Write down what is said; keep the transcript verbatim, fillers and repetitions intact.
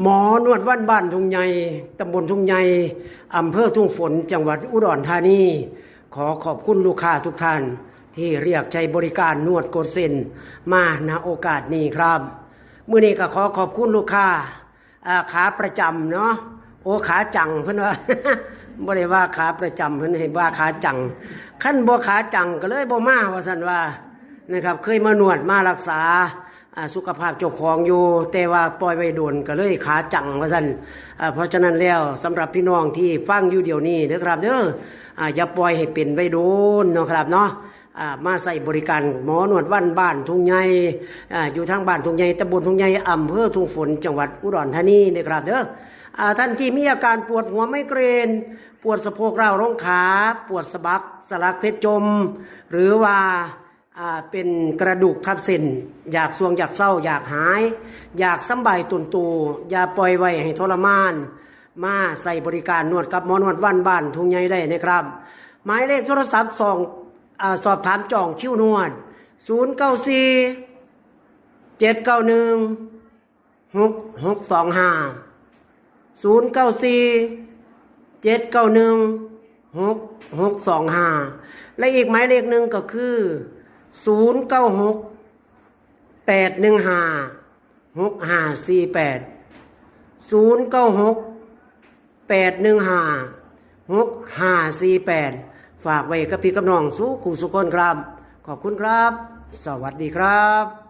หมอนวดวันบ้านทุ่งใหญ่ ตำบลทุ่งใหญ่ อำเภอทุ่งฝน จังหวัดอุดรธานี ขอขอบคุณลูกค้าทุกท่านที่เรียกใช้บริการนวดกดเส้นมา ณ โอกาสนี้ครับ มื้อนี้ก็ขอขอบคุณลูกค้า อ่า ขาประจำเนาะ โอ้ ขาจังเพิ่นว่า บ่ได้ว่าขาประจำ เพิ่นให้ว่าขาจัง คันบ่ขาจังก็เลยบ่มา ว่าซั่นว่า นะครับ เคยมานวดมารักษา อ่า สุขภาพเจ้าของอยู่ แต่ว่าปล่อยไว้โดนก็เลยขาจัง ว่าซั่น อ่า เพราะฉะนั้นแล้ว สำหรับพี่น้องที่ฟังอยู่เดี๋ยวนี้เด้อครับเด้อ อ่า อย่าปล่อยให้เป็นไว้โดนเนาะครับเนาะ อ่า มาใช้บริการหมอนวดวันบ้านทุ่งใหญ่ อ่า อยู่ทางบ้านทุ่งใหญ่ ตำบลทุ่งใหญ่ อำเภอทุ่งฝน จังหวัดอุดรธานีนะครับเด้อ อ่า ท่านที่มีอาการปวดหัวไมเกรน ปวดสะโพกร้าวลงขา ปวดสะบักสะหลักเพชรจม หรือว่า อ่า เป็นกระดูกทับเส้น อยากส่วงอยากเซา อยากหาย อยากสำบายตนโต อย่าปล่อยไว้ให้ทรมาน มาใช้บริการนวดกับหมอนวดวันบ้านทุ่งใหญ่ได้นะครับ หมายเลขโทรศัพท์สอง อ่า สอบถามจองคิวนวด ศูนย์เก้าสี่ เจ็ดเก้าหนึ่ง หกหกสองห้า ศูนย์เก้าสี่ เจ็ดเก้าหนึ่ง หกหกสองห้า และอีกหมายเลขหนึ่งก็คือ ศูนย์เก้าหก แปดหนึ่งห้า หกห้าสี่แปด ศูนย์เก้าหก แปดหนึ่งห้า หกห้าสี่แปด ฝากไว้กับพี่กับน้องสู่คู่สู่คนครับ ขอบคุณครับ สวัสดีครับ